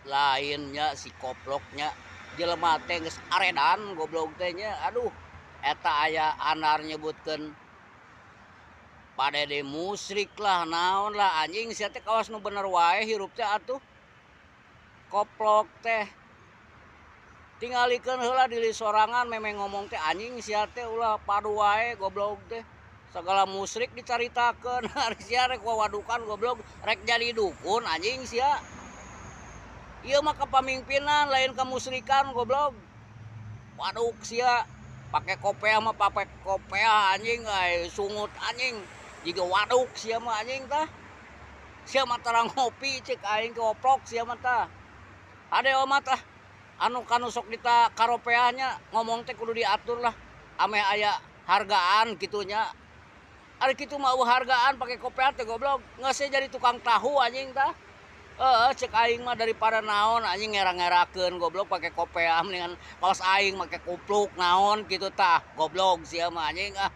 Lainnya si koploknya jelema teh geus aredan goblok teh nya. Aduh, eta aya anar nyebutkeun Pak Dede musyrik lah naon lah, anjing sia teh kawas nu bener wae hirup teh atuh. Koplok teh tingalikeun heula diri sorangan memeh ngomong teh, anjing sia teh ulah padu wae goblok teh. Segala musyrik dicaritakeun, ari sia rek wawadukan goblok, rek jadi dukun anjing sia. Ieu mah kepamimpinan lain kemusyrikan goblok. Waduk sia pake kopeah mah pake kopeah anjing, ai sungut anjing. Jiga waduk sia mah anjing tah. Sia mah tara ngopi cek aing koplok sia mah tah. Ade omat ah anu kanu sok dita karopeah nya ngomong teh kudu diatur lah ameh aya hargaan kitu nya. Ari kitu mah eueuh hargaan pake kopeah teh goblok, geus jadi tukang tahu anjing tah. Heeh, cek aing mah daripada naon anjing ngera-ngerakeun goblok pake kopeah mendingan kawas aing make kupluk naon kitu tah, goblok sia mah anjing ah.